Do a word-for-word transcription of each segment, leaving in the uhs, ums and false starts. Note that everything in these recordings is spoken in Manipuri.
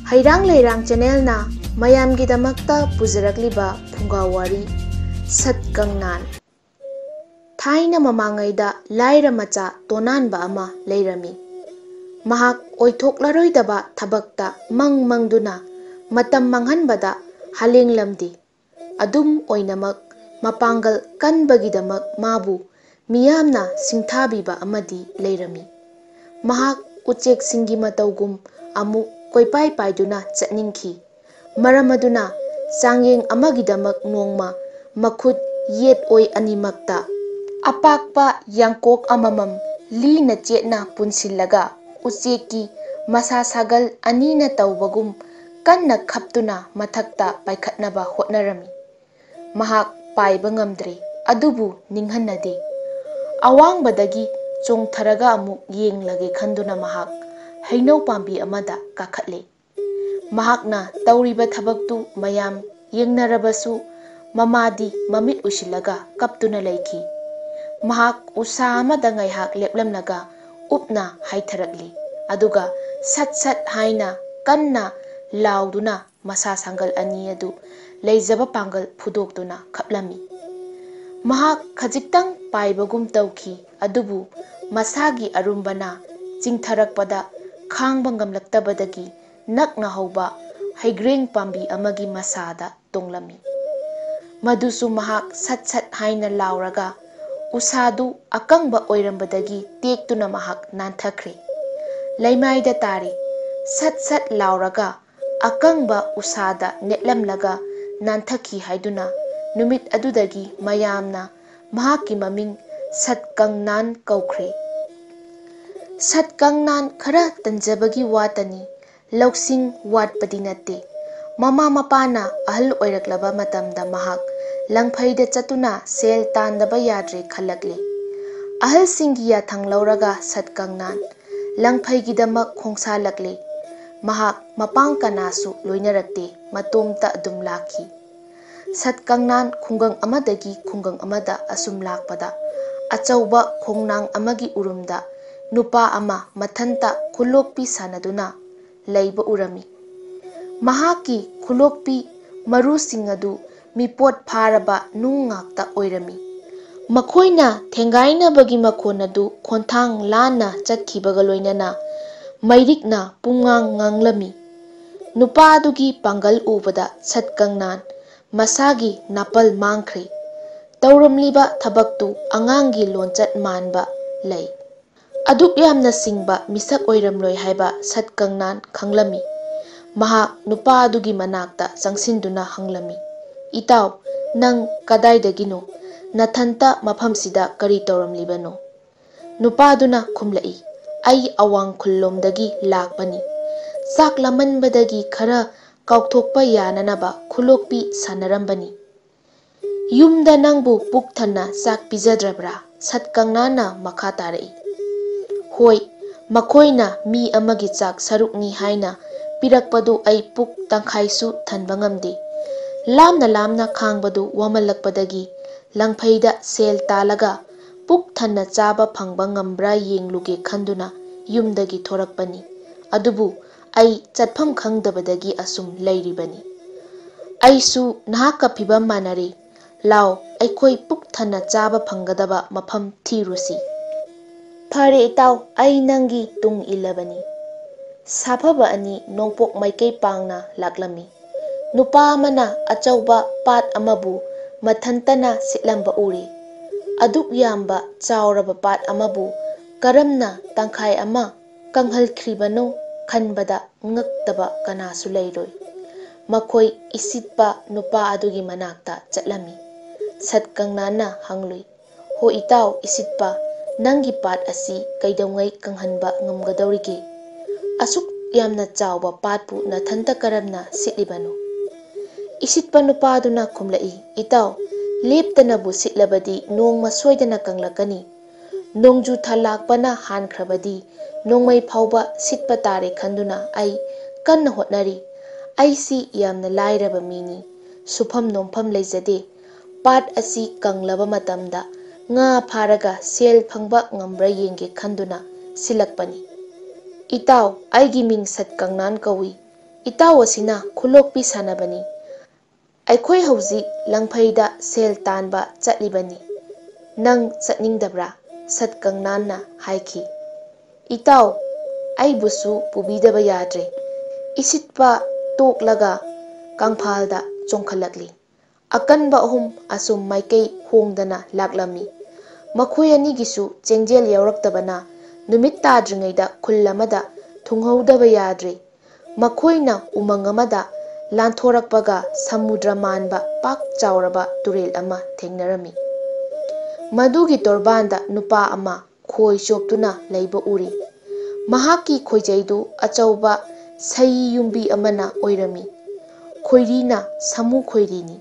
ꯍꯩꯔꯥꯡ ꯂꯩꯔꯥꯡ ꯆꯦꯅꯦꯜꯅ ꯃꯌꯥꯝꯒꯤꯗꯃꯛꯇ ꯄꯨꯖꯔꯛꯂꯤꯕ ꯐꯨꯡꯒꯥ ꯋꯥꯔꯤ, ꯁꯠ ꯀꯪꯅꯥꯟ꯫ ꯊꯥꯏꯅ ꯃꯃꯥꯡꯉꯩꯗ ꯂꯥꯏꯔ ꯃꯆꯥ ꯇꯣꯅꯥꯟꯕ ꯑꯃ ꯂꯩꯔꯝꯃꯤ꯫ ꯃꯍꯥꯛ ꯑꯣꯏꯊꯣꯛꯂꯔꯣꯏꯗꯕ ꯊꯕꯛꯇ ꯃꯪ ꯃꯪꯗꯨꯅ ꯃꯇꯝ ꯃꯥꯡꯍꯟꯕꯗ ꯍꯥꯂꯦꯡꯂꯝꯗꯦ꯫ ꯑꯗꯨꯝ ꯑꯣꯏꯅꯃꯛ, ꯃꯄꯥꯡꯒꯜ ꯀꯟꯕꯒꯤꯗꯃꯛ ꯃꯥꯕꯨ ꯃꯤꯌꯥꯝꯅ ꯁꯤꯡꯊꯥꯕꯤꯕ ꯑꯃꯗꯤ ꯂꯩꯔꯝꯃꯤ꯫ ꯃꯍꯥꯛ ꯎꯆꯦꯛꯁꯤꯡꯒꯤ ꯃꯇꯧꯒꯨꯝ ꯑꯃꯨꯛ ꯀꯣꯏꯄꯥꯏ ꯄꯥꯏꯗꯨꯅ ꯆꯠꯅꯤꯡꯈꯤ꯫ ꯃꯔꯝ ꯑꯗꯨꯅ ꯆꯥꯡꯌꯦꯡ ꯑꯃꯒꯤꯗꯃꯛ ꯅꯣꯡꯃ ꯃꯈꯨꯠ ꯌꯦꯠ ꯑꯣꯏ ꯑꯅꯤꯃꯛꯇ ꯑꯄꯥꯛꯄ ꯌꯥꯡꯀꯣꯛ ꯑꯃꯃꯝ ꯂꯤꯅ ꯆꯦꯠꯅ ꯄꯨꯟꯁꯤꯜꯂꯒ ꯎꯆꯦꯛꯀꯤ ꯃꯁꯥ ꯁꯥꯒꯜ ꯑꯅꯤꯅ ꯇꯧꯕꯒꯨꯝ ꯀꯟꯅ ꯈꯞꯇꯨꯅ ꯃꯊꯛꯇ ꯄꯥꯏꯈꯠꯅꯕ ꯍꯣꯠꯅꯔꯝꯃꯤ꯫ ꯃꯍꯥꯛ ꯄꯥꯏꯕ ꯉꯝꯗ꯭ꯔꯦ, ꯑꯗꯨꯕꯨ ꯅꯤꯡꯍꯟꯅꯗꯦ꯫ ꯑꯋꯥꯡꯕꯗꯒꯤ ꯆꯣꯡꯊꯔꯒ ꯑꯃꯨꯛ ꯌꯦꯡꯂꯒꯦ ꯈꯟꯗꯨꯅ ꯃꯍꯥꯛ ꯍꯩꯅꯧ ꯄꯥꯝꯕꯤ ꯑꯃꯗ ꯀꯥꯈꯠꯂꯦ꯫ ꯃꯍꯥꯛꯅ ꯇꯧꯔꯤꯕ ꯊꯕꯛꯇꯨ ꯃꯌꯥꯝ ꯌꯦꯡꯅꯔꯕꯁꯨ, ꯃꯃꯥꯗꯤ ꯃꯃꯤꯠ ꯎꯏꯁꯤꯜꯂꯒ ꯀꯞꯇꯨꯅ ꯂꯩꯈꯤ꯫ ꯃꯍꯥꯛ ꯎꯁꯥ ꯑꯃꯗ ꯉꯥꯏꯍꯥꯛ ꯂꯦꯞꯂꯝꯂꯒ ꯎꯞꯅ ꯍꯥꯏꯊꯔꯛꯂꯤ꯫ ꯑꯗꯨꯒ ꯁꯠ ꯁꯠ ꯍꯥꯏꯅ ꯀꯟꯅ ꯂꯥꯎꯗꯨꯅ ꯃꯁꯥ ꯁꯥꯡꯒꯜ ꯑꯅꯤ ꯑꯗꯨ ꯂꯩꯖꯕ ꯄꯥꯡꯒꯜ ꯐꯨꯗꯣꯛꯇꯨꯅ ꯈꯞꯂꯝꯃꯤ꯫ ꯃꯍꯥꯛ ꯈꯖꯤꯛꯇꯪ ꯄꯥꯏꯕꯒꯨꯝ ꯇꯧꯈꯤ, ꯑꯗꯨꯕꯨ ꯃꯁꯥꯒꯤ ꯑꯔꯨꯝꯕꯅ ꯆꯤꯡꯊꯔꯛꯄꯗ ꯈꯥꯡꯕ ꯉꯝꯂꯛꯇꯕꯗꯒꯤ ꯅꯛꯅ ꯍꯧꯕ ꯍꯩꯒ꯭ꯔꯦꯡ ꯄꯥꯝꯕꯤ ꯑꯃꯒꯤ ꯃꯁꯥꯗ ꯇꯣꯡꯂꯝꯃꯤ꯫ ꯃꯗꯨꯁꯨ ꯃꯍꯥꯛ ꯁꯠ ꯁꯠ ꯍꯥꯏꯅ ꯂꯥꯎꯔꯒ ꯎꯁꯥꯗꯨ ꯑꯀꯪꯕ ꯑꯣꯏꯔꯝꯕꯗꯒꯤ ꯇꯦꯛꯇꯨꯅ ꯃꯍꯥꯛ ꯅꯥꯟꯊꯈ꯭ꯔꯦ꯫ ꯂꯩꯃꯥꯏꯗ ꯇꯥꯔꯦ꯫ ꯁꯠ ꯁꯠ ꯂꯥꯎꯔꯒ ꯑꯀꯪꯕ ꯎꯁꯥꯗ ꯅꯦꯠꯂꯝꯂꯒ ꯅꯥꯟꯊꯈꯤ ꯍꯥꯏꯗꯨꯅ ꯅꯨꯃꯤꯠ ꯑꯗꯨꯗꯒꯤ ꯃꯌꯥꯝꯅ ꯃꯍꯥꯛꯀꯤ ꯃꯃꯤꯡ ꯁꯠ ꯀꯪꯅꯥꯟ ꯀꯧꯈ꯭ꯔꯦ꯫ ꯁꯠ ꯀꯪꯅꯥꯟ ꯈꯔ ꯇꯟꯖꯕꯒꯤ ꯋꯥꯇꯅꯤ, ꯂꯧꯁꯤꯡ ꯋꯥꯠꯄꯗꯤ ꯅꯠꯇꯦ꯫ ꯃꯃꯥ ꯃꯄꯥꯅ ꯑꯍꯜ ꯑꯣꯏꯔꯛꯂꯕ ꯃꯇꯝꯗ ꯃꯍꯥꯛ ꯂꯪꯐꯩꯗ ꯆꯠꯇꯨꯅ ꯁꯦꯜ ꯇꯥꯟꯗꯕ ꯌꯥꯗ꯭ꯔꯦ ꯈꯜꯂꯛꯂꯦ꯫ ꯑꯍꯜꯁꯤꯡꯒꯤ ꯌꯥꯊꯪ ꯂꯧꯔꯒ ꯁꯠ ꯀꯪꯅꯥꯟ ꯂꯪꯐꯩꯒꯤꯗꯃꯛ ꯈꯣꯡꯁꯥꯜꯂꯛꯂꯦ꯫ ꯃꯍꯥꯛ ꯃꯄꯥꯡ ꯀꯅꯥꯁꯨ ꯂꯣꯏꯅꯔꯛꯇꯦ, ꯃꯇꯣꯝꯇ ꯑꯗꯨꯝ ꯂꯥꯛꯈꯤ꯫ ꯁꯠ ꯀꯪꯅꯥꯟ ꯈꯨꯡꯒꯪ ꯑꯃꯗꯒꯤ ꯈꯨꯡꯒꯪ ꯑꯃꯗ ꯑꯁꯨꯝ ꯂꯥꯛꯄꯗ, ꯑꯆꯧꯕ ꯈꯣꯡꯅꯥꯡ ꯑꯃꯒꯤ ꯎꯔꯨꯝꯗ ꯅꯨꯄꯥ ꯑꯃ ꯃꯊꯟꯇ ꯈꯨꯂꯣꯛꯄꯤ ꯁꯥꯟꯅꯗꯨꯅ ꯂꯩꯕ ꯎꯔꯝꯃꯤ꯫ ꯃꯍꯥꯛꯀꯤ ꯈꯨꯂꯣꯛꯄꯤ ꯃꯔꯨꯁꯤꯡ ꯑꯗꯨ ꯃꯤꯄꯣꯠ ꯐꯥꯔꯕ ꯅꯨꯡ ꯉꯥꯛꯇ ꯑꯣꯏꯔꯝꯃꯤ꯫ ꯃꯈꯣꯏꯅ ꯊꯦꯡꯒꯥꯏꯅꯕꯒꯤ ꯃꯈꯣꯟ ꯑꯗꯨ ꯈꯣꯟꯊꯥꯡ ꯂꯥꯟꯅ ꯆꯠꯈꯤꯕꯒ ꯂꯣꯏꯅꯅ ꯃꯩꯔꯤꯛꯅ ꯄꯨꯡꯉꯥꯡ ꯉꯥꯡꯂꯝꯃꯤ꯫ ꯅꯨꯄꯥ ꯑꯗꯨꯒꯤ ꯄꯥꯡꯒꯜ ꯎꯕꯗ ꯁꯠꯀꯪꯅꯥꯟ ꯃꯁꯥꯒꯤ ꯅꯥꯄꯜ ꯃꯥꯡꯈ꯭ꯔꯦ꯫ ꯇꯧꯔꯝꯂꯤꯕ ꯊꯕꯛꯇꯨ ꯑꯉꯥꯡꯒꯤ ꯂꯣꯟꯆꯠ ꯃꯥꯟꯕ ꯂꯩ꯫ ꯑꯗꯨꯛ ꯌꯥꯝꯅ ꯁꯤꯡꯕ ꯃꯤꯁꯛ ꯑꯣꯏꯔꯝꯂꯣꯏ ꯍꯥꯏꯕ ꯁꯠꯀꯪꯅꯥꯟ ꯈꯪꯂꯝꯃꯤ꯫ ꯃꯍꯥꯛ ꯅꯨꯄꯥ ꯑꯗꯨꯒꯤ ꯃꯅꯥꯛꯇ ꯆꯪꯁꯤꯟꯗꯨꯅ ꯍꯪꯂꯝꯃꯤ, "ꯏꯇꯥꯎ, ꯅꯪ ꯀꯗꯥꯏꯗꯒꯤꯅꯣ? ꯅꯊꯟꯇ ꯃꯐꯝꯁꯤꯗ ꯀꯔꯤ ꯇꯧꯔꯝꯂꯤꯕꯅꯣ?" ꯅꯨꯄꯥꯗꯨꯅ ꯈꯨꯝꯂꯛꯏ, "ꯑꯩ ꯑꯋꯥꯡ ꯈꯨꯜꯂꯣꯝꯗꯒꯤ ꯂꯥꯛꯄꯅꯤ꯫ ꯆꯥꯛ ꯂꯥꯝꯃꯟꯕꯗꯒꯤ ꯈꯔ ꯀꯥꯎꯊꯣꯛꯄ ꯌꯥꯅꯅꯕ ꯈꯨꯂꯣꯛꯄꯤ ꯁꯥꯟꯅꯔꯝꯕꯅꯤ꯫" "ꯌꯨꯝꯗ ꯅꯪꯕꯨ ꯄꯨꯛ ꯊꯟꯅ ꯆꯥꯛ ꯄꯤꯖꯗ꯭ꯔꯕ꯭ꯔꯥ?" ꯁꯠꯀꯪꯅꯥꯟꯅ ꯃꯈꯥ ꯇꯥꯔꯛꯏ꯫ "ꯍꯣꯏ, ꯃꯈꯣꯏꯅ ꯃꯤ ꯑꯃꯒꯤ ꯆꯥꯛ ꯁꯔꯨꯛꯅꯤ ꯍꯥꯏꯅ ꯄꯤꯔꯛꯄꯗꯨ ꯑꯩ ꯄꯨꯛ ꯇꯪꯈꯥꯏꯁꯨ ꯊꯟꯕ ꯉꯝꯗꯦ꯫ ꯂꯥꯝꯅ ꯂꯥꯝꯅ ꯈꯥꯡꯕꯗꯨ ꯋꯥꯃꯜꯂꯛꯄꯗꯒꯤ ꯂꯪꯐꯩꯗ ꯁꯦꯜ ꯇꯥꯜꯂꯒ ꯄꯨꯛ ꯊꯟꯅ ꯆꯥꯕ ꯐꯪꯕ ꯉꯝꯕ꯭ꯔꯥ ꯌꯦꯡꯂꯨꯒꯦ ꯈꯟꯗꯨꯅ ꯌꯨꯝꯗꯒꯤ ꯊꯣꯔꯛꯄꯅꯤ꯫ ꯑꯗꯨꯕꯨ ꯑꯩ ꯆꯠꯐꯝ ꯈꯪꯗꯕꯗꯒꯤ ꯑꯁꯨꯝ ꯂꯩꯔꯤꯕꯅꯤ꯫ ꯑꯩꯁꯨ ꯅꯍꯥꯛꯀ ꯐꯤꯕꯝ ꯃꯥꯟꯅꯔꯦ꯫ ꯂꯥꯎ, ꯑꯩꯈꯣꯏ ꯄꯨꯛ ꯊꯟꯅ ꯆꯥꯕ ꯐꯪꯒꯗꯕ ꯃꯐꯝ ꯊꯤꯔꯨꯁꯤ꯫" "ꯐꯔꯦ ꯏꯇꯥꯎ, ꯑꯩ ꯅꯪꯒꯤ ꯇꯨꯡ ꯏꯜꯂꯕꯅꯤ꯫" ꯁꯥꯐꯕ ꯑꯅꯤ ꯅꯣꯡꯄꯣꯛ ꯃꯥꯏꯀꯩ ꯄꯥꯡꯅ ꯂꯥꯛꯂꯝꯃꯤ꯫ ꯅꯨꯄꯥ ꯑꯃꯅ ꯑꯆꯧꯕ ꯄꯥꯠ ꯑꯃꯕꯨ ꯃꯊꯟꯇꯅ ꯁꯤꯠꯂꯝꯕ ꯎꯔꯦ꯫ ꯑꯗꯨꯛ ꯌꯥꯝꯕ ꯆꯥꯎꯔꯕ ꯄꯥꯠ ꯑꯃꯕꯨ ꯀꯔꯝꯅ ꯇꯪꯈꯥꯏ ꯑꯃ ꯀꯪꯍꯜꯈ꯭ꯔꯤꯕꯅꯣ ꯈꯟꯕꯗ ꯉꯛꯇꯕ ꯀꯅꯥꯁꯨ ꯂꯩꯔꯣꯏ꯫ ꯃꯈꯣꯏ ꯏꯁꯤꯠꯄ ꯅꯨꯄꯥ ꯑꯗꯨꯒꯤ ꯃꯅꯥꯛꯇ ꯆꯠꯂꯝꯃꯤ꯫ ꯁꯠꯀꯪꯅꯥꯟꯅ ꯍꯪꯂꯨꯏ, "ꯍꯣ ꯏꯇꯥꯎ ꯏꯁꯤꯠꯄ, ꯅꯪꯒꯤ ꯄꯥꯠ ꯑꯁꯤ ꯀꯩꯗꯧꯉꯩ ꯀꯪꯍꯟꯕ ꯉꯝꯒꯗꯧꯔꯤꯒꯦ? ꯑꯁꯨꯛ ꯌꯥꯝꯅ ꯆꯥꯎꯕ ꯄꯥꯠꯄꯨ ꯅꯊꯟꯇ ꯀꯔꯝꯅ ꯁꯤꯠꯂꯤꯕꯅꯣ?" ꯏꯁꯤꯠꯄ ꯅꯨꯄꯥꯗꯨꯅ ꯈꯨꯝꯂꯛꯏ, "ꯏꯇꯥꯎ, ꯂꯦꯞꯇꯅꯕꯨ ꯁꯤꯠꯂꯕꯗꯤ ꯅꯣꯡꯃ ꯁꯣꯏꯗꯅ ꯀꯪꯂꯛꯀꯅꯤ꯫ ꯅꯣꯡꯖꯨ ꯊꯥ ꯂꯥꯛꯄꯅ ꯍꯥꯟꯈ꯭ꯔꯕꯗꯤ ꯅꯣꯡꯃꯩ ꯐꯥꯎꯕ ꯁꯤꯠꯄ ꯇꯥꯔꯦ ꯈꯟꯗꯨꯅ ꯑꯩ ꯀꯟꯅ ꯍꯣꯠꯅꯔꯤ꯫ ꯑꯩꯁꯤ ꯌꯥꯝꯅ ꯂꯥꯏꯔꯕ ꯃꯤꯅꯤ꯫ ꯁꯨꯐꯝ ꯅꯣꯝꯐꯝ ꯂꯩꯖꯗꯦ꯫ ꯄꯥꯠ ꯑꯁꯤ ꯀꯪꯂꯕ ꯃꯇꯝꯗ ꯉꯥ ꯐꯥꯔꯒ ꯁꯦꯜ ꯐꯪꯕ ꯉꯝꯕ꯭ꯔꯥ ꯌꯦꯡꯒꯦ ꯈꯟꯗꯨꯅ ꯁꯤꯜꯂꯛꯄꯅꯤ꯫ ꯏꯇꯥꯎ, ꯑꯩꯒꯤ ꯃꯤꯡ ꯁꯠꯀꯪꯅꯥꯟ ꯀꯧꯏ꯫ "ꯏꯇꯥꯎ ꯑꯁꯤꯅ ꯈꯨꯂꯣꯛꯄꯤ ꯁꯥꯟꯅꯕꯅꯤ꯫ ꯑꯩꯈꯣꯏ ꯍꯧꯖꯤꯛ ꯂꯪꯐꯩꯗ ꯁꯦꯜ ꯇꯥꯟꯕ ꯆꯠꯂꯤꯕꯅꯤ꯫ ꯅꯪ ꯆꯠꯅꯤꯡꯗꯕ꯭ꯔꯥ?" ꯁꯠꯀꯪꯅꯥꯟꯅ ꯍꯥꯏꯈꯤ꯫ "ꯏꯇꯥꯎ, ꯑꯩꯕꯨꯁꯨ ꯄꯨꯕꯤꯗꯕ ꯌꯥꯗ꯭ꯔꯦ꯫" ꯏꯁꯤꯠꯄ ꯇꯣꯛꯂꯒ ꯀꯪꯐꯥꯜꯗ ꯆꯣꯡꯈꯠꯂꯛꯂꯤ꯫ ꯑꯀꯟꯕ ꯑꯍꯨꯝ ꯑꯁꯨꯝ ꯃꯥꯏꯀꯩ ꯍꯣꯡꯗꯅ ꯂꯥꯛꯂꯝꯃꯤ꯫ ꯃꯈꯣꯏ ꯑꯅꯤꯒꯤꯁꯨ ꯆꯦꯡꯖꯦꯜ ꯌꯥꯎꯔꯛꯇꯕꯅ ꯅꯨꯃꯤꯠ ꯇꯥꯗ꯭ꯔꯤꯉꯩꯗ ꯈꯨꯜ ꯑꯃꯗ ꯊꯨꯡꯍꯧꯗꯕ ꯌꯥꯗ꯭ꯔꯦ꯫ ꯃꯈꯣꯏꯅ ꯎꯃꯪ ꯑꯃꯗ ꯂꯥꯟꯊꯣꯔꯛꯄꯒ ꯁꯃꯨꯗ꯭ꯔ ꯃꯥꯟꯕ ꯄꯥꯛ ꯆꯥꯎꯔꯕ ꯇꯨꯔꯦꯜ ꯑꯃ ꯊꯦꯡꯅꯔꯝꯃꯤ꯫ ꯃꯗꯨꯒꯤ ꯇꯣꯔꯕꯥꯟꯗ ꯅꯨꯄꯥ ꯑꯃ ꯈꯣꯏ ꯆꯣꯞꯇꯨꯅ ꯂꯩꯕ ꯎꯔꯤ꯫ ꯃꯍꯥꯛꯀꯤ ꯈꯣꯏꯖꯩꯗꯨ ꯑꯆꯧꯕ ꯁꯌꯤ ꯌꯨꯝꯕꯤ ꯑꯃꯅ ꯑꯣꯏꯔꯝꯃꯤ꯫ ꯈꯣꯏꯔꯤꯅ ꯁꯥꯃꯨ ꯈꯣꯏꯔꯤꯅꯤ꯫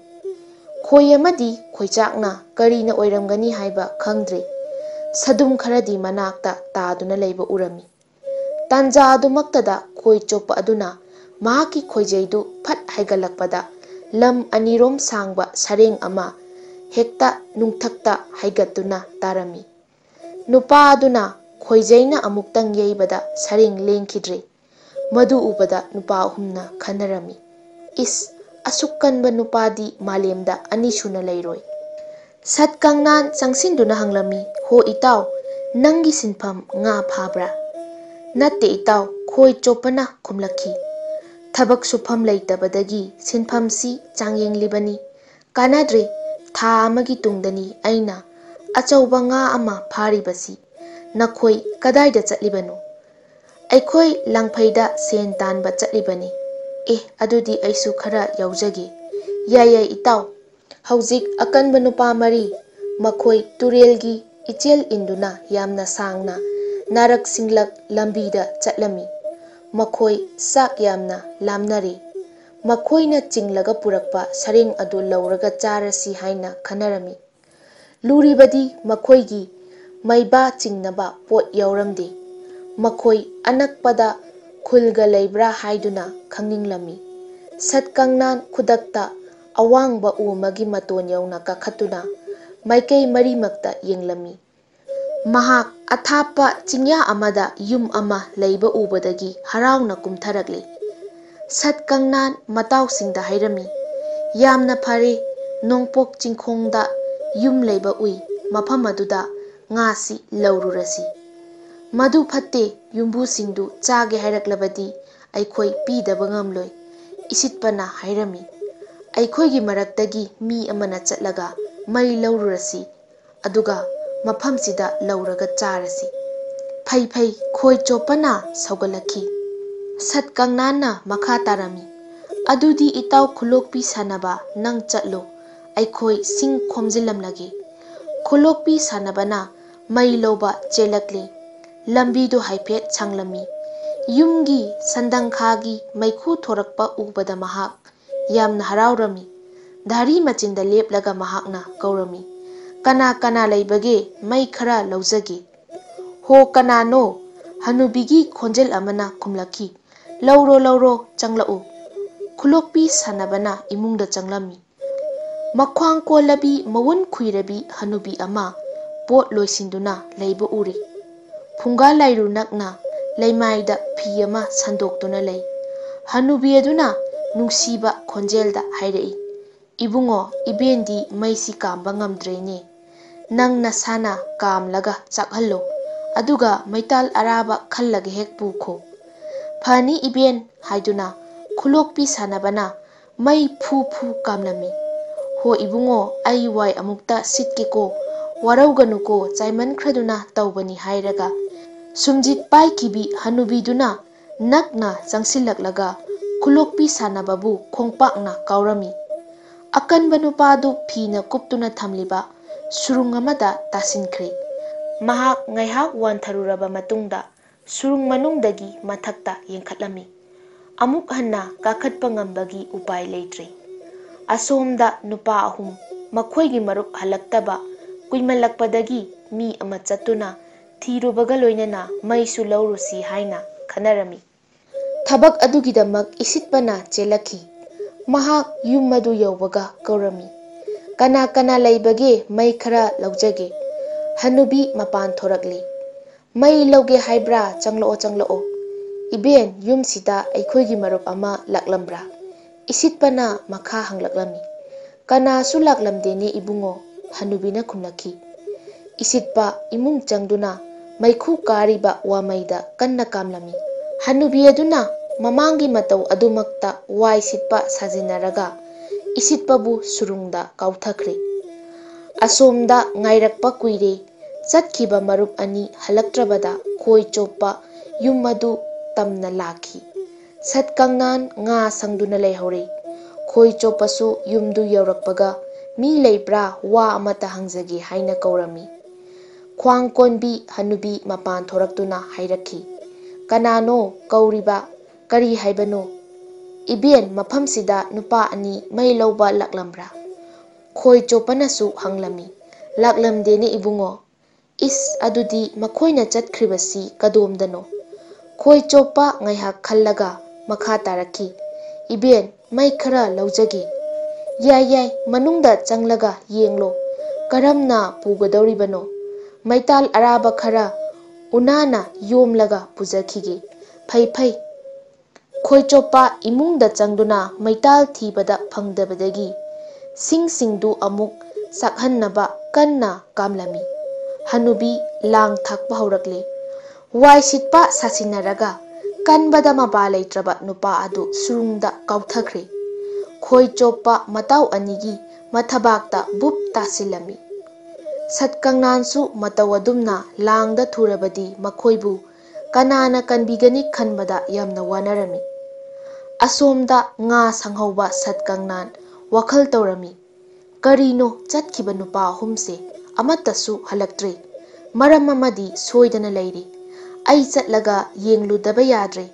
ꯈꯣꯏ ꯑꯃꯗꯤ ꯈꯣꯏꯆꯥꯛꯅ ꯀꯔꯤꯅ ꯑꯣꯏꯔꯝꯒꯅꯤ ꯍꯥꯏꯕ ꯈꯪꯗ꯭ꯔꯦ꯫ ꯁꯗꯨꯝ ꯈꯔꯗꯤ ꯃꯅꯥꯛꯇ ꯇꯥꯗꯨꯅ ꯂꯩꯕ ꯎꯔꯝꯃꯤ꯫ ꯇꯥꯟꯖꯥ ꯑꯗꯨꯃꯛꯇꯗ ꯈꯣꯏ ꯆꯣꯞꯄ ꯑꯗꯨꯅ ꯃꯍꯥꯛꯀꯤ ꯈꯣꯏꯖꯩꯗꯨ ꯐꯠ ꯍꯥꯏꯒꯠꯂꯛꯄꯗ ꯂꯝ ꯑꯅꯤꯔꯣꯝ ꯁꯥꯡꯕ ꯁꯔꯦꯡ ꯑꯃ ꯍꯦꯛꯇ ꯅꯨꯡꯊꯛꯇ ꯍꯥꯏꯒꯠꯇꯨꯅ ꯇꯥꯔꯝꯃꯤ꯫ ꯅꯨꯄꯥ ꯑꯗꯨꯅ ꯈꯣꯏꯖꯩꯅ ꯑꯃꯨꯛꯇꯪ ꯌꯩꯕꯗ ꯁꯔꯦꯡ ꯂꯦꯡꯈꯤꯗ꯭ꯔꯦ꯫ ꯃꯗꯨ ꯎꯕꯗ ꯅꯨꯄꯥ ꯑꯍꯨꯝꯅ ꯈꯟꯅꯔꯝꯃꯤ, "ꯏꯁ, ꯑꯁꯨꯛ ꯀꯟꯕ ꯅꯨꯄꯥꯗꯤ ꯃꯥꯂꯦꯝꯗ ꯑꯅꯤꯁꯨꯅ ꯂꯩꯔꯣꯏ꯫" ꯁꯠ ꯀꯪꯅꯥꯟ ꯆꯪꯁꯤꯟꯗꯨꯅ ꯍꯪꯂꯝꯃꯤ, "ꯍꯣ ꯏꯇꯥꯎ, ꯅꯪꯒꯤ ꯁꯤꯟꯐꯝ ꯉꯥ ꯐꯥꯕ꯭ꯔꯥ?" "ꯅꯠꯇꯦ ꯏꯇꯥꯎ," ꯈꯣꯏ ꯆꯣꯞꯄꯅ ꯈꯨꯝꯂꯛꯈꯤ꯫ "ꯊꯕꯛ ꯁꯨꯐꯝ ꯂꯩꯇꯕꯗꯒꯤ ꯁꯤꯟꯐꯝꯁꯤ ꯆꯥꯡꯌꯦꯡꯂꯤꯕꯅꯤ꯫ ꯀꯥꯟꯅꯗ꯭ꯔꯦ, ꯊꯥ ꯑꯃꯒꯤ ꯇꯨꯡꯗꯅꯤ ꯑꯩꯅ ꯑꯆꯧꯕ ꯉꯥ ꯑꯃ ꯐꯥꯔꯤꯕꯁꯤ꯫ ꯅꯈꯣꯏ ꯀꯗꯥꯏꯗ ꯆꯠꯂꯤꯕꯅꯣ?" "ꯑꯩꯈꯣꯏ ꯂꯪꯐꯩꯗ ꯁꯦꯟ ꯇꯥꯟꯕ ꯆꯠꯂꯤꯕꯅꯤ꯫" "ꯑꯦ, ꯑꯗꯨꯗꯤ ꯑꯩꯁꯨ ꯈꯔ ꯌꯥꯎꯖꯒꯦ꯫" "ꯌꯥꯏ ꯌꯥꯏ ꯏꯇꯥꯎ, ꯍꯧꯖꯤꯛ ꯑꯀꯟꯕ ꯅꯨꯄꯥ ꯃꯔꯤ, ꯃꯈꯣꯏ ꯇꯨꯔꯦꯜꯒꯤ ꯏꯆꯦꯜ ꯏꯟꯗꯨꯅ ꯌꯥꯝꯅ ꯁꯥꯡꯅ ꯅꯥꯔꯛ ꯁꯤꯡꯂꯛ ꯂꯝꯕꯤꯗ ꯆꯠꯂꯝꯃꯤ꯫ ꯃꯈꯣꯏ ꯆꯥꯛ ꯌꯥꯝꯅ ꯂꯥꯝꯅꯔꯦ꯫ ꯃꯈꯣꯏꯅ ꯆꯤꯡꯂꯒ ꯄꯨꯔꯛꯄ ꯁꯔꯦꯡ ꯑꯗꯨ ꯂꯧꯔꯒ ꯆꯥꯔꯁꯤ ꯍꯥꯏꯅ ꯈꯟꯅꯔꯝꯃꯤ꯫ ꯂꯨꯔꯤꯕꯗꯤ ꯃꯈꯣꯏꯒꯤ ꯃꯩꯕꯥ ꯆꯤꯡꯅꯕ ꯄꯣꯠ ꯌꯥꯎꯔꯝꯗꯦ꯫ ꯃꯈꯣꯏ ꯑꯅꯛꯄꯗ ꯈꯨꯜꯒ ꯂꯩꯕ꯭ꯔꯥ ꯍꯥꯏꯗꯨꯅ ꯈꯪꯅꯤꯡꯂꯝꯃꯤ꯫ ꯁꯠ ꯀꯪꯅꯥꯟ ꯈꯨꯗꯛꯇ ꯑꯋꯥꯡꯕ ꯎ ꯑꯃꯒꯤ ꯃꯇꯣꯟ ꯌꯧꯅ ꯀꯥꯈꯠꯇꯨꯅ ꯃꯥꯏꯀꯩ ꯃꯔꯤꯃꯛꯇ ꯌꯦꯡꯂꯝꯃꯤ꯫ ꯃꯍꯥꯛ ꯑꯊꯥꯞꯄ ꯆꯤꯡꯌꯥ ꯑꯃꯗ ꯌꯨꯝ ꯑꯃ ꯂꯩꯕ ꯎꯕꯗꯒꯤ ꯍꯔꯥꯎꯅ ꯀꯨꯝꯊꯔꯛꯂꯤ꯫ ꯁꯠ ꯀꯪꯅꯥꯟ ꯃꯇꯥꯎꯁꯤꯡꯗ ꯍꯥꯏꯔꯝꯃꯤ, "ꯌꯥꯝꯅ ꯐꯔꯦ, ꯅꯣꯡꯄꯣꯛ ꯆꯤꯡꯈꯣꯡꯗ ꯌꯨꯝ ꯂꯩꯕ ꯎꯏ, ꯃꯐꯝ ꯑꯗꯨꯗ ꯉꯥꯁꯤ ꯂꯧꯔꯨꯔꯁꯤ꯫ ꯃꯗꯨ ꯐꯠꯇꯦ, ꯌꯨꯝꯕꯨꯁꯤꯡꯗꯨ ꯆꯥꯒꯦ ꯍꯥꯏꯔꯛꯂꯕꯗꯤ ꯑꯩꯈꯣꯏ ꯄꯤꯗꯕ ꯉꯝꯂꯣꯏ", ꯏꯁꯤꯠꯄꯅ ꯍꯥꯏꯔꯝꯃꯤ꯫ "ꯑꯩꯈꯣꯏꯒꯤ ꯃꯔꯛꯇꯒꯤ ꯃꯤ ꯑꯃꯅ ꯆꯠꯂꯒ ꯃꯩ ꯂꯧꯔꯨꯔꯁꯤ, ꯑꯗꯨꯒ ꯃꯐꯝꯁꯤꯗ ꯂꯧꯔꯒ ꯆꯥꯔꯁꯤ"꯫ "ꯐꯩ ꯐꯩ", ꯈꯣꯏ ꯆꯣꯞꯄꯅ ꯁꯧꯒꯠꯂꯛꯈꯤ꯫ ꯁꯠ ꯀꯪꯅꯥꯟꯅ ꯃꯈꯥ ꯇꯥꯔꯝꯃꯤ, "ꯑꯗꯨꯗꯤ ꯏꯇꯥꯎ ꯈꯨꯂꯣꯛꯄꯤ ꯁꯥꯟꯅꯕ, ꯅꯪ ꯆꯠꯂꯣ, ꯑꯩꯈꯣꯏ ꯁꯤꯡ ꯈꯣꯝꯖꯤꯜꯂꯝꯂꯒꯦ"꯫ ꯈꯨꯂꯣꯛꯄꯤ ꯁꯥꯟꯅꯕꯅ ꯃꯩ ꯂꯧꯕ ꯆꯦꯜꯂꯛꯂꯦ꯫ ꯂꯝꯕꯤꯗꯨ ꯍꯥꯏꯐꯦꯠ ꯁꯥꯡꯂꯝꯃꯤ꯫ ꯌꯨꯝꯒꯤ ꯁꯟꯗꯪꯈꯥꯒꯤ ꯃꯩꯈꯨ ꯊꯣꯔꯛꯄ ꯎꯕꯗ ꯃꯍꯥꯛ ꯌꯥꯝꯅ ꯍꯔꯥꯎꯔꯝꯃꯤ꯫ ꯙꯥꯔꯤ ꯃꯆꯤꯟꯗ ꯂꯦꯞꯂꯒ ꯃꯍꯥꯛꯅ ꯀꯧꯔꯝꯃꯤ, "ꯀꯅꯥ ꯀꯅꯥ ꯂꯩꯕꯒꯦ? ꯃꯩ ꯈꯔ ꯂꯧꯖꯒꯦ"꯫ "ꯍꯣ, ꯀꯅꯥꯅꯣ?" ꯍꯅꯨꯕꯤꯒꯤ ꯈꯣꯟꯖꯦꯜ ꯑꯃꯅ ꯈꯨꯝꯂꯛꯈꯤ꯫ "ꯂꯧꯔꯣ, ꯂꯧꯔꯣ, ꯆꯪꯂꯛꯎ"꯫ ꯈꯨꯂꯣꯛꯄꯤ ꯁꯥꯟꯅꯕꯅ ꯏꯃꯨꯡꯗ ꯆꯪꯂꯝꯃꯤ꯫ ꯃꯈ꯭ꯋꯥꯡ ꯀꯣꯜꯂꯕꯤ, ꯃꯎꯟ ꯈꯨꯏꯔꯕꯤ ꯍꯅꯨꯕꯤ ꯑꯃ ꯄꯣꯠ ꯂꯣꯏꯁꯤꯟꯗꯨꯅ ꯂꯩꯕ ꯎꯔꯦ꯫ ꯐꯨꯡꯒꯥ ꯂꯥꯏꯔꯨ ꯅꯛꯅ ꯂꯩꯃꯥꯏꯗ ꯐꯤ ꯑꯃ ꯁꯟꯗꯣꯛꯇꯨꯅ ꯂꯩ꯫ ꯍꯅꯨꯕꯤ ꯑꯗꯨꯅ ꯅꯨꯡꯁꯤꯕ ꯈꯣꯟꯖꯦꯜꯗ ꯍꯥꯏꯔꯛꯏ, "ꯏꯕꯨꯡꯉꯣ, ꯏꯕꯦꯟꯗꯤ ꯃꯩꯁꯤ ꯀꯥꯝꯕ ꯉꯝꯗ꯭ꯔꯦꯅꯦ꯫ ꯅꯪ ꯅꯁꯥꯅ ꯀꯥꯝꯂꯒ ꯆꯥꯛꯍꯜꯂꯣ, ꯑꯗꯨꯒ ꯃꯩꯇꯥꯜ ꯑꯔꯥꯕ ꯈꯜꯂꯒ ꯍꯦꯛ ꯄꯨꯈꯣ"꯫ "ꯐꯅꯤ ꯏꯕꯦꯟ" ꯍꯥꯏꯗꯨꯅ ꯈꯨꯂꯣꯛꯄꯤ ꯁꯥꯟꯅꯕꯅ ꯃꯩ ꯐꯨ ꯐꯨ ꯀꯥꯝꯂꯝꯃꯤ꯫ "ꯍꯣ ꯏꯕꯨꯡꯉꯣ, ꯑꯩ ꯋꯥꯏ ꯑꯃꯨꯛꯇ ꯁꯤꯠꯀꯦꯀꯣ, ꯋꯥꯔꯧꯒꯅꯨꯀꯣ, ꯆꯥꯏꯃꯟꯈ꯭ꯔꯗꯨꯅ ꯇꯧꯕꯅꯤ" ꯍꯥꯏꯔꯒ ꯁꯨꯝꯖꯤꯠ ꯄꯥꯏꯈꯤꯕꯤ ꯍꯅꯨꯕꯤꯗꯨꯅ ꯅꯛꯅ ꯆꯪꯁꯤꯜꯂꯛꯂꯒ ꯈꯨꯂꯣꯛꯄꯤ ꯁꯥꯟꯅꯕꯕꯨ ꯈꯣꯡꯄꯥꯛꯅ ꯀꯥꯎꯔꯝꯃꯤ꯫ ꯑꯀꯟꯕ ꯅꯨꯄꯥꯗꯨ ꯐꯤꯅ ꯀꯨꯞꯇꯨꯅ ꯊꯝꯂꯤꯕ ꯁꯨꯔꯨꯡ ꯑꯃꯗ ꯇꯥꯁꯤꯟꯈ꯭ꯔꯦ꯫ ꯃꯍꯥꯛ ꯉꯥꯏꯍꯥꯛ ꯋꯥꯟꯊꯔꯨꯔꯕ ꯃꯇꯨꯡꯗ ꯁꯨꯔꯨꯡ ꯃꯅꯨꯡꯗꯒꯤ ꯃꯊꯛꯇ ꯌꯦꯡꯈꯠꯂꯝꯃꯤ꯫ ꯑꯃꯨꯛ ꯍꯟꯅ ꯀꯥꯈꯠꯄ ꯉꯝꯕꯒꯤ ꯎꯄꯥꯏ ꯂꯩꯇ꯭ꯔꯦ꯫ ꯑꯁꯣꯝꯗ ꯅꯨꯄꯥ ꯑꯍꯨꯝ, ꯃꯈꯣꯏꯒꯤ ꯃꯔꯨꯞ ꯍꯜꯂꯛꯇꯕ ꯀꯨꯏꯃꯜꯂꯛꯄꯗꯒꯤ ꯃꯤ ꯑꯃ ꯆꯠꯇꯨꯅ ꯊꯤꯔꯨꯕꯒ ꯂꯣꯏꯅꯅ ꯃꯩꯁꯨ ꯂꯧꯔꯨꯁꯤ ꯍꯥꯏꯅ ꯈꯟꯅꯔꯝꯃꯤ꯫ ꯊꯕꯛ ꯑꯗꯨꯒꯤꯗꯃꯛ ꯏꯁꯤꯠꯄꯅ ꯆꯦꯜꯂꯛꯈꯤ꯫ ꯃꯍꯥꯛ ꯌꯨꯝ ꯑꯗꯨ ꯌꯧꯕꯒ ꯀꯧꯔꯝꯃꯤ, "ꯀꯅꯥ ꯀꯅꯥ ꯂꯩꯕꯒꯦ? ꯃꯩ ꯈꯔ ꯂꯧꯖꯒꯦ"꯫ ꯍꯅꯨꯕꯤ ꯃꯄꯥꯟ ꯊꯣꯔꯛꯂꯦ꯫ "ꯃꯩ ꯂꯧꯒꯦ ꯍꯥꯏꯕ꯭ꯔꯥ? ꯆꯪꯂꯛꯑꯣ, ꯆꯪꯂꯛꯑꯣ"꯫ "ꯏꯕꯦꯟ, ꯌꯨꯝꯁꯤꯗ ꯑꯩꯈꯣꯏꯒꯤ ꯃꯔꯨꯞ ꯑꯃ ꯂꯥꯛꯂꯝꯕ꯭ꯔꯥ?" ꯏꯁꯤꯠꯄꯅ ꯃꯈꯥ ꯍꯪꯂꯛꯂꯝꯃꯤ꯫ "ꯀꯅꯥꯁꯨ ꯂꯥꯛꯂꯝꯗꯦꯅꯦ ꯏꯕꯨꯡꯉꯣ," ꯍꯅꯨꯕꯤꯅ ꯈꯨꯝꯂꯛꯈꯤ꯫ ꯏꯁꯤꯠꯄ ꯏꯃꯨꯡ ꯆꯪꯗꯨꯅ ꯃꯩꯈꯨ ꯀꯥꯔꯤꯕ ꯋꯥꯃꯩꯗ ꯀꯟꯅ ꯀꯥꯝꯂꯝꯃꯤ꯫ ꯍꯅꯨꯕꯤ ꯑꯗꯨꯅ ꯃꯃꯥꯡꯒꯤ ꯃꯇꯧ ꯑꯗꯨꯃꯛꯇ ꯋꯥꯏ ꯁꯤꯠꯄ ꯁꯥꯖꯤꯟꯅꯔꯒ ꯏꯁꯤꯠꯄꯕꯨ ꯁꯨꯔꯨꯡꯗ ꯀꯥꯎꯊꯈ꯭ꯔꯦ꯫ ꯑꯁꯣꯝꯗ ꯉꯥꯏꯔꯛꯄ ꯀꯨꯏꯔꯦ꯫ ꯆꯠꯈꯤꯕ ꯃꯔꯨꯞ ꯑꯅꯤ ꯍꯜꯂꯛꯇ꯭ꯔꯕꯗ ꯈꯣꯏ ꯆꯣꯞꯄ ꯌꯨꯝ ꯑꯗꯨ ꯇꯝꯅ ꯂꯥꯛꯈꯤ꯫ ꯁꯠ ꯀꯪꯅꯥꯟ ꯉꯥ ꯁꯪꯗꯨꯅ ꯂꯩꯍꯧꯔꯦ꯫ ꯈꯣꯏ ꯆꯣꯞꯄꯁꯨ ꯌꯨꯝꯗꯨ ꯌꯧꯔꯛꯄꯒ "ꯃꯤ ꯂꯩꯕ꯭ꯔꯥ? ꯋꯥ ꯑꯃꯇ ꯍꯪꯖꯒꯦ" ꯍꯥꯏꯅ ꯀꯧꯔꯝꯃꯤ꯫ ꯈ꯭ꯋꯥꯡ ꯀꯣꯟꯕꯤ ꯍꯅꯨꯕꯤ ꯃꯄꯥꯟ ꯊꯣꯔꯛꯇꯨꯅ ꯍꯥꯏꯔꯛꯈꯤ, "ꯀꯅꯥꯅꯣ ꯀꯧꯔꯤꯕ? ꯀꯔꯤ ꯍꯥꯏꯕꯅꯣ?" "ꯏꯕꯦꯟ, ꯃꯐꯝꯁꯤꯗ ꯅꯨꯄꯥ ꯑꯅꯤ ꯃꯩ ꯂꯧꯕ ꯂꯥꯛꯂꯝꯕ꯭ꯔꯥ?" ꯈꯣꯏ ꯆꯣꯞꯄꯅꯁꯨ ꯍꯪꯂꯝꯃꯤ꯫ "ꯂꯥꯛꯂꯝꯗꯦꯅꯦ ꯏꯕꯨꯡꯉꯣ꯫" "ꯏꯁ, ꯑꯗꯨꯗꯤ ꯃꯈꯣꯏꯅ ꯆꯠꯈ꯭ꯔꯤꯕꯁꯤ ꯀꯗꯣꯝꯗꯅꯣ?" ꯈꯣꯏ ꯆꯣꯞꯄ ꯉꯥꯏꯍꯥꯛ ꯈꯜꯂꯒ ꯃꯈꯥ ꯇꯥꯔꯛꯈꯤ, "ꯏꯕꯦꯟ, ꯃꯩ ꯈꯔ ꯂꯧꯖꯒꯦ꯫" "ꯌꯥꯏ, ꯌꯥꯏ, ꯃꯅꯨꯡꯗ ꯆꯪꯂꯒ ꯌꯦꯡꯂꯣ꯫ ꯀꯔꯝꯅ ꯄꯨꯒꯗꯧꯔꯤꯕꯅꯣ? ꯃꯩꯇꯥꯜ ꯑꯔꯥꯕ ꯈꯔ ꯎꯅꯥꯅ ꯌꯣꯝꯂꯒ ꯄꯨꯖꯈꯤꯒꯦ꯫" "ꯐꯩ, ꯐꯩ꯫" ꯈꯣꯏꯆꯣꯞꯄ ꯏꯃꯨꯡꯗ ꯆꯪꯗꯨꯅ ꯃꯩꯇꯥꯜ ꯊꯤꯕꯗ ꯐꯪꯗꯕꯗꯒꯤ ꯁꯤꯡꯁꯤꯡꯗꯨ ꯑꯃꯨꯛ ꯆꯥꯛꯍꯟꯅꯕ ꯀꯟꯅ ꯀꯥꯝꯂꯝꯃꯤ꯫ ꯍꯅꯨꯕꯤ ꯂꯥꯡ ꯊꯥꯛꯄ ꯍꯧꯔꯛꯂꯦ꯫ ꯋꯥꯏ ꯁꯤꯠꯄ ꯁꯥꯁꯤꯟꯅꯔꯒ ꯀꯟꯕꯗ ꯃꯄꯥ ꯂꯩꯇ꯭ꯔꯕ ꯅꯨꯄꯥ ꯑꯗꯨ ꯁꯨꯔꯨꯡꯗ ꯀꯥꯎꯊꯈ꯭ꯔꯦ꯫ ꯈꯣꯏꯆꯣꯞꯄ ꯃꯇꯥꯎ ꯑꯅꯤꯒꯤ ꯃꯊꯕꯥꯛꯇ ꯕꯨꯞ ꯇꯥꯁꯤꯜꯂꯝꯃꯤ꯫ ꯁꯠ ꯀꯪꯅꯥꯟꯁꯨ ꯃꯇꯧ ꯑꯗꯨꯝꯅ ꯂꯥꯡꯗ ꯊꯨꯔꯕꯗꯤ ꯃꯈꯣꯏꯕꯨ ꯀꯅꯥꯅ ꯀꯟꯕꯤꯒꯅꯤ ꯈꯟꯕꯗ ꯌꯥꯝꯅ ꯋꯥꯅꯔꯝꯃꯤ꯫ ꯑꯁꯣꯝꯗ ꯉꯥ ꯁꯪꯍꯧꯕ ꯁꯠ ꯀꯪꯅꯥꯟ ꯋꯥꯈꯜ ꯇꯧꯔꯝꯃꯤ, "ꯀꯔꯤꯅꯣ ꯆꯠꯈꯤꯕ ꯅꯨꯄꯥ ꯑꯍꯨꯝꯁꯦ ꯑꯃꯠꯇꯁꯨ ꯍꯜꯂꯛꯇ꯭ꯔꯦ? ꯃꯔꯝ ꯑꯃꯗꯤ ꯁꯣꯏꯗꯅ ꯂꯩꯔꯤ꯫ ꯑꯩ ꯆꯠꯂꯒ ꯌꯦꯡꯂꯨꯗꯕ ꯌꯥꯗ꯭ꯔꯦ꯫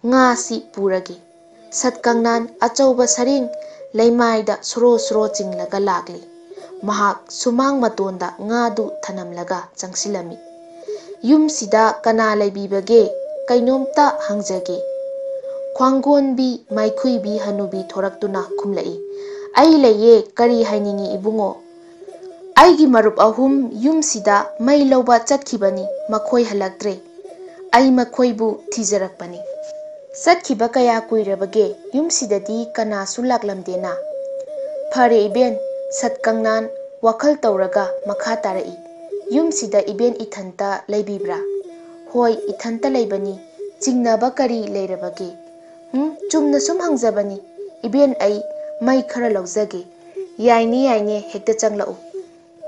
ꯉꯥꯁꯤ ꯄꯨꯔꯒꯦ꯫" ꯁꯠ ꯀꯪꯅꯥꯟ ꯑꯆꯧꯕ ꯁꯔꯦꯡ ꯂꯩꯃꯥꯏꯗ ꯁꯣꯔꯣ ꯁꯣꯔꯣ ꯆꯤꯡꯂꯒ ꯂꯥꯛꯂꯤ꯫ ꯃꯍꯥꯛ ꯁꯨꯃꯥꯡ ꯃꯇꯣꯟꯗ ꯉꯥꯗꯨ ꯊꯅꯝꯂꯒ ꯆꯪꯁꯤꯜꯂꯝꯃꯤ꯫ "ꯌꯨꯝꯁꯤꯗ ꯀꯅꯥ ꯂꯩꯕꯤꯕꯒꯦ? ꯀꯩꯅꯣꯝꯇ ꯍꯪꯖꯒꯦ꯫" ꯈ꯭ꯋꯥꯡꯒꯣꯟꯕꯤ ꯃꯥꯏꯈꯨꯏꯕꯤ ꯍꯅꯨꯕꯤ ꯊꯣꯔꯛꯇꯨꯅ ꯈꯨꯝꯂꯛꯏ, "ꯑꯩ ꯂꯩꯌꯦ, ꯀꯔꯤ ꯍꯥꯏꯅꯤꯡꯉꯤ ꯏꯕꯨꯡꯉꯣ?" "ꯑꯩꯒꯤ ꯃꯔꯨꯞ ꯑꯍꯨꯝ ꯌꯨꯝꯁꯤꯗ ꯃꯩ ꯂꯧꯕ ꯆꯠꯈꯤꯕꯅꯤ, ꯃꯈꯣꯏ ꯍꯜꯂꯛꯇ꯭ꯔꯦ꯫ ꯑꯩ ꯃꯈꯣꯏꯕꯨ ꯊꯤꯖꯔꯛꯄꯅꯤ꯫ ꯆꯠꯈꯤꯕ ꯀꯌꯥ ꯀꯨꯏꯔꯕꯒꯦ? ꯌꯨꯝꯁꯤꯗꯗꯤ ꯀꯅꯥꯁꯨ ꯂꯥꯛꯂꯝꯗꯦꯅ꯫ ꯐꯔꯦ ꯏꯕꯦꯟ, ꯁꯠꯀꯪꯅꯥꯟ ꯋꯥꯈꯜ ꯇꯧꯔꯒ ꯃꯈꯥ ꯇꯥꯔꯛꯏ, ꯌꯨꯝꯁꯤꯗ ꯏꯕꯦꯟ ꯏꯊꯟꯇ ꯂꯩꯕꯤꯕ꯭ꯔꯥ? ꯍꯣꯏ, ꯏꯊꯟꯇ ꯂꯩꯕꯅꯤ꯫ ꯆꯤꯡꯅꯕ ꯀꯔꯤ ꯂꯩꯔꯕꯒꯦ? ꯎꯝ, ꯆꯨꯝꯅ ꯁꯨꯝ ꯍꯪꯖꯕꯅꯤ꯫ ꯏꯕꯦꯟ, ꯑꯩ ꯃꯩ ꯈꯔ ꯂꯧꯖꯒꯦ꯫ ꯌꯥꯏꯅꯦ, ꯌꯥꯏꯅꯦ, ꯍꯦꯛꯇ ꯆꯪꯂꯛꯎ꯫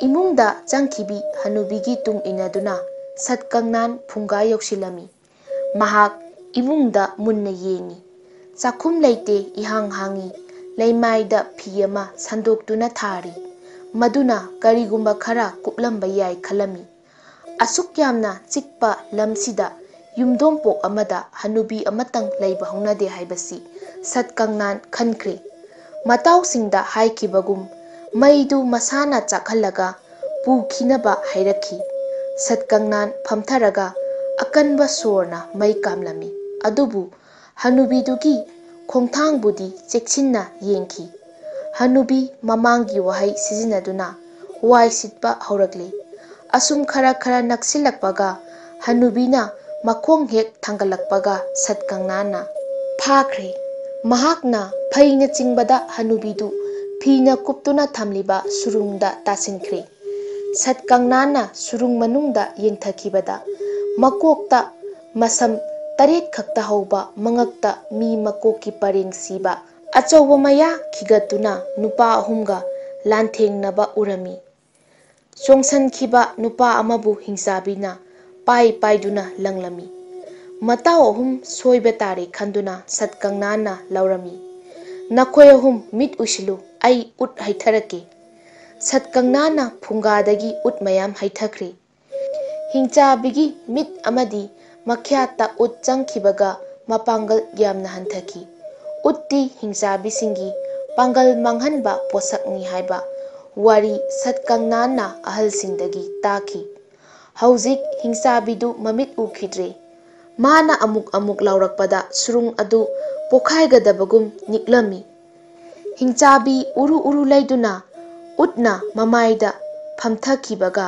ꯏꯃꯨꯡꯗ ꯆꯪꯈꯤꯕꯤ ꯍꯅꯨꯕꯤꯒꯤ ꯇꯨꯡ ꯏꯟꯅꯗꯨꯅ ꯁꯠꯀꯪꯅꯥꯟ ꯐꯨꯡꯒꯥ ꯌꯧꯁꯤꯜꯂꯝꯃꯤ꯫ ꯃꯍꯥꯛ ꯏꯃꯨꯡꯗ ꯃꯨꯟꯅ ꯌꯦꯡꯉꯤ꯫ ꯆꯥꯛꯈꯨꯝ ꯂꯩꯇꯦ, ꯏꯍꯥꯡ ꯍꯥꯡꯉꯤ꯫ ꯂꯩꯃꯥꯏꯗ ꯐꯤ ꯑꯃ ꯁꯟꯗꯣꯛꯇꯨꯅ ꯊꯥꯔꯤ꯫ ꯃꯗꯨꯅ ꯀꯔꯤꯒꯨꯝꯕ ꯈꯔ ꯀꯨꯞꯂꯝꯕ ꯌꯥꯏ ꯈꯜꯂꯝꯃꯤ꯫ ꯑꯁꯨꯛ ꯌꯥꯝꯅ ꯆꯤꯛꯄ ꯂꯝꯁꯤꯗ ꯌꯨꯝꯗꯣꯡꯄꯣꯛ ꯑꯃꯗ ꯍꯅꯨꯕꯤ ꯑꯃꯇꯪ ꯂꯩꯕ ꯍꯧꯅꯗꯦ ꯍꯥꯏꯕꯁꯤ ꯁꯠꯀꯪꯅꯥꯟ ꯈꯟꯈ꯭ꯔꯦ꯫ ꯃꯇꯥꯎꯁꯤꯡꯗ ꯍꯥꯏꯈꯤꯕꯒꯨꯝ ꯃꯩꯗꯨ ꯃꯁꯥꯅ ꯆꯥꯛꯍꯜꯂꯒ ꯄꯨꯈꯤꯅꯕ ꯍꯥꯏꯔꯛꯈꯤ꯫ ꯁꯠꯀꯪꯅꯥꯟ ꯐꯝꯊꯔꯒ ꯑꯀꯟꯕ ꯁꯣꯔꯅ ꯃꯩ ꯀꯥꯝꯂꯝꯃꯤ꯫ ꯑꯗꯨꯕꯨ ꯍꯅꯨꯕꯤꯗꯨꯒꯤ ꯈꯣꯡꯊꯥꯡꯕꯨꯗꯤ ꯆꯦꯛꯁꯤꯟꯅ ꯌꯦꯡꯈꯤ꯫ ꯍꯅꯨꯕꯤ ꯃꯃꯥꯡꯒꯤ ꯋꯥꯍꯩ ꯁꯤꯖꯤꯟꯅꯗꯨꯅ ꯋꯥꯏ ꯁꯤꯠꯄ ꯍꯧꯔꯛꯂꯤ꯫ ꯑꯁꯨꯝ ꯈꯔ ꯈꯔ ꯅꯛꯁꯤꯜꯂꯛꯄꯒ ꯍꯅꯨꯕꯤꯅ ꯃꯈꯣꯡ ꯍꯦꯛ ꯊꯥꯡꯒꯠꯂꯛꯄꯒ ꯁꯠꯀꯪꯅꯥꯟꯅ ꯐꯥꯈ꯭ꯔꯦ꯫ ꯃꯍꯥꯛꯅ ꯐꯩꯅ ꯆꯤꯡꯕꯗ ꯍꯅꯨꯕꯤꯗꯨ ꯐꯤꯅ ꯀꯨꯞꯇꯨꯅ ꯊꯝꯂꯤꯕ ꯁꯨꯔꯨꯡꯗ ꯇꯥꯁꯤꯟꯈ꯭ꯔꯦ꯫ ꯁꯠꯀꯪꯅꯥꯟꯅ ꯁꯨꯔꯨꯡ ꯃꯅꯨꯡꯗ ꯌꯦꯡꯊꯈꯤꯕꯗ ꯃꯀꯣꯛꯇ ꯃꯁꯝ ꯇꯔꯦꯠ ꯈꯛꯇ ꯍꯧꯕ, ꯃꯉꯛꯇ ꯃꯤ ꯃꯀꯣꯛꯀꯤ ꯄꯔꯦꯡ ꯁꯤꯕ ꯑꯆꯧꯕ ꯃꯌꯥ ꯈꯤꯒꯠꯇꯨꯅ ꯅꯨꯄꯥ ꯑꯍꯨꯝꯒ ꯂꯥꯟꯊꯦꯡꯅꯕ ꯎꯔꯝꯃꯤ꯫ ꯆꯣꯡꯁꯟꯈꯤꯕ ꯅꯨꯄꯥ ꯑꯃꯕꯨ ꯍꯤꯡꯆꯥꯕꯤꯅ ꯄꯥꯏ ꯄꯥꯏꯗꯨꯅ ꯂꯪꯂꯝꯃꯤ꯫ ꯃꯇꯥꯎ ꯑꯍꯨꯝ ꯁꯣꯏꯕ ꯇꯥꯔꯦ ꯈꯟꯗꯨꯅ ꯁꯠꯀꯪꯅꯥꯟꯅ ꯂꯧꯔꯝꯃꯤ꯫ "ꯅꯈꯣꯏ ꯑꯍꯨꯝ ꯃꯤꯠ ꯎꯏꯁꯤꯜꯂꯨ, ꯑꯩ ꯎꯠ ꯍꯩꯊꯔꯛꯀꯦ꯫" ꯁꯠꯀꯪꯅꯥꯟꯅ ꯐꯨꯡꯒꯥꯗꯒꯤ ꯎꯠ ꯃꯌꯥꯝ ꯍꯩꯊꯈ꯭ꯔꯦ꯫ ꯍꯤꯡꯆꯥꯕꯤꯒꯤ ꯃꯤꯠ ꯑꯃꯗꯤ ꯃꯈ꯭ꯌꯥꯠꯇ ꯎꯠ ꯆꯪꯈꯤꯕꯒ ꯃꯄꯥꯡꯒꯜ ꯌꯥꯝꯅ ꯍꯟꯊꯈꯤ꯫ ꯎꯠꯇꯤ ꯍꯤꯡꯆꯥꯕꯤꯁꯤꯡꯒꯤ ꯄꯥꯡꯒꯜ ꯃꯥꯡꯍꯟꯕ ꯄꯣꯠꯁꯛꯅꯤ ꯍꯥꯏꯕ ꯋꯥꯔꯤ ꯁꯠꯀꯪꯅꯥꯟꯅ ꯑꯍꯜꯁꯤꯡꯗꯒꯤ ꯇꯥꯈꯤ꯫ ꯍꯧꯖꯤꯛ ꯍꯤꯡꯆꯥꯕꯤꯗꯨ ꯃꯃꯤꯠ ꯎꯈꯤꯗ꯭ꯔꯦ꯫ ꯃꯥꯅ ꯑꯃꯨꯛ ꯑꯃꯨꯛ ꯂꯥꯎꯔꯛꯄꯗ ꯁꯨꯔꯨꯡ ꯑꯗꯨ ꯄꯣꯈꯥꯏꯒꯗꯕꯒꯨꯝ ꯅꯤꯛꯂꯝꯃꯤ꯫ ꯍꯤꯡꯆꯥꯕꯤ ꯎꯔꯨ ꯎꯔꯨ ꯂꯩꯗꯨꯅ ꯎꯠꯅ ꯃꯃꯥꯏꯗ ꯐꯝꯊꯈꯤꯕꯒ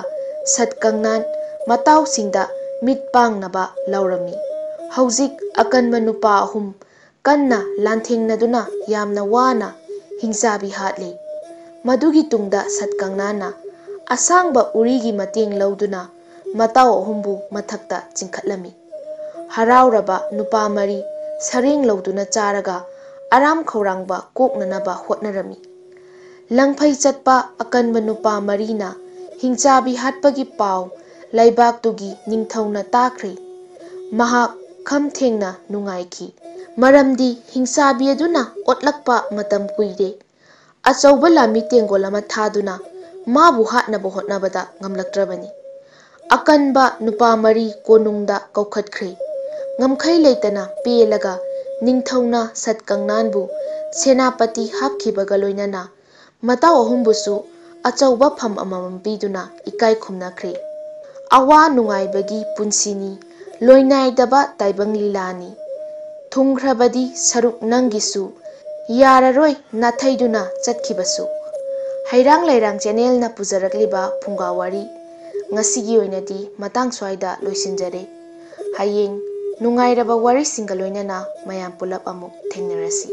ꯁꯠꯀꯪꯅꯥꯟ ꯃꯇꯥꯎꯁꯤꯡꯗ ꯃꯤꯠ ꯄꯥꯡꯅꯕ ꯂꯧꯔꯝꯃꯤ꯫ ꯍꯧꯖꯤꯛ ꯑꯀꯟꯕ ꯅꯨꯄꯥ ꯑꯍꯨꯝ ꯀꯟꯅ ꯂꯥꯟꯊꯦꯡꯅꯗꯨꯅ ꯌꯥꯝꯅ ꯋꯥꯅ ꯍꯤꯡꯆꯥꯕꯤ ꯍꯥꯠꯂꯤ꯫ ꯃꯗꯨꯒꯤ ꯇꯨꯡꯗ ꯁꯠ ꯀꯪꯅꯥꯅ ꯑꯁꯥꯡꯕ ꯎꯔꯤꯒꯤ ꯃꯇꯦꯡ ꯂꯧꯗꯨꯅ ꯃꯇꯥꯎ ꯑꯍꯨꯝꯕꯨ ꯃꯊꯛꯇ ꯆꯤꯡꯈꯠꯂꯝꯃꯤ꯫ ꯍꯔꯥꯎꯔꯕ ꯅꯨꯄꯥ ꯃꯔꯤ ꯁꯔꯦꯡ ꯂꯧꯗꯨꯅ ꯆꯥꯔꯒ ꯑꯔꯥꯝ ꯈꯧꯔꯥꯡꯕ ꯀꯣꯛꯅꯅꯕ ꯍꯣꯠꯅꯔꯝꯃꯤ꯫ ꯂꯪꯐꯩ ꯆꯠꯄ ꯑꯀꯟꯕ ꯅꯨꯄꯥ ꯃꯔꯤꯅ ꯍꯤꯡꯆꯥꯕꯤ ꯍꯥꯠꯄꯒꯤ ꯄꯥꯎ ꯂꯩꯕꯥꯛꯇꯨꯒꯤ ꯅꯤꯡꯊꯧꯅ ꯇꯥꯈ꯭ꯔꯦ꯫ ꯃꯍꯥꯛ ꯈꯝ ꯊꯦꯡꯅ ꯅꯨꯡꯉꯥꯏꯈꯤ, ꯃꯔꯝꯗꯤ ꯍꯤꯡꯆꯥꯕꯤ ꯑꯗꯨꯅ ꯑꯣꯠꯂꯛꯄ ꯃꯇꯝ ꯀꯨꯏꯔꯦ꯫ ꯑꯆꯧꯕ ꯂꯥꯟꯃꯤ ꯇꯦꯡꯒꯣꯜ ꯑꯃ ꯊꯥꯗꯨꯅ ꯃꯥꯕꯨ ꯍꯥꯠꯅꯕ ꯍꯣꯠꯅꯕꯗ ꯉꯝꯂꯛꯇ꯭ꯔꯕꯅꯤ꯫ ꯑꯀꯟꯕ ꯅꯨꯄꯥ ꯃꯔꯤ ꯀꯣꯅꯨꯡꯗ ꯀꯧꯈꯠꯈ꯭ꯔꯦ꯫ ꯉꯝꯈꯩ ꯂꯩꯇꯅ ꯄꯦꯜꯂꯒ ꯅꯤꯡꯊꯧꯅ ꯁꯠ ꯀꯪꯅꯥꯟꯕꯨ ꯁꯦꯅꯥꯄꯇꯤ ꯍꯥꯞꯈꯤꯕꯒ ꯂꯣꯏꯅꯅ ꯃꯇꯥꯎ ꯑꯍꯨꯝꯕꯨꯁꯨ ꯑꯆꯧꯕ ꯐꯝ ꯑꯃꯃꯝ ꯄꯤꯗꯨꯅ ꯏꯀꯥꯏ ꯈꯨꯝꯅꯈ꯭ꯔꯦ꯫ ꯑꯋꯥ ꯅꯨꯡꯉꯥꯏꯕꯒꯤ ꯄꯨꯟꯁꯤꯅꯤ, ꯂꯣꯏꯅꯥꯏꯗꯕ ꯇꯥꯏꯕꯪ ꯂꯤꯂꯥꯅꯤ꯫ ꯊꯨꯡꯈ꯭ꯔꯕꯗꯤ ꯁꯔꯨꯛ ꯅꯪꯒꯤꯁꯨ, ꯌꯥꯔꯔꯣꯏ ꯅꯥꯊꯩꯗꯨꯅ ꯆꯠꯈꯤꯕꯁꯨ꯫ ꯍꯩꯔꯥꯡ ꯂꯩꯔꯥꯡ ꯆꯦꯅꯦꯜꯅ ꯄꯨꯖꯔꯛꯂꯤꯕ ꯐꯨꯡꯒꯥ ꯋꯥꯔꯤ ꯉꯁꯤꯒꯤ ꯑꯣꯏꯅꯗꯤ ꯃꯇꯥꯡ ꯁ꯭ꯋꯥꯏꯗ ꯂꯣꯏꯁꯤꯟꯖꯔꯦ꯫ ꯍꯌꯦꯡ ꯅꯨꯡꯉꯥꯏꯔꯕ ꯋꯥꯔꯤꯁꯤꯡꯒ ꯂꯣꯏꯅꯅ ꯃꯌꯥꯝ ꯄꯨꯂꯞ ꯑꯃꯨꯛ ꯊꯦꯡꯅꯔꯁꯤ꯫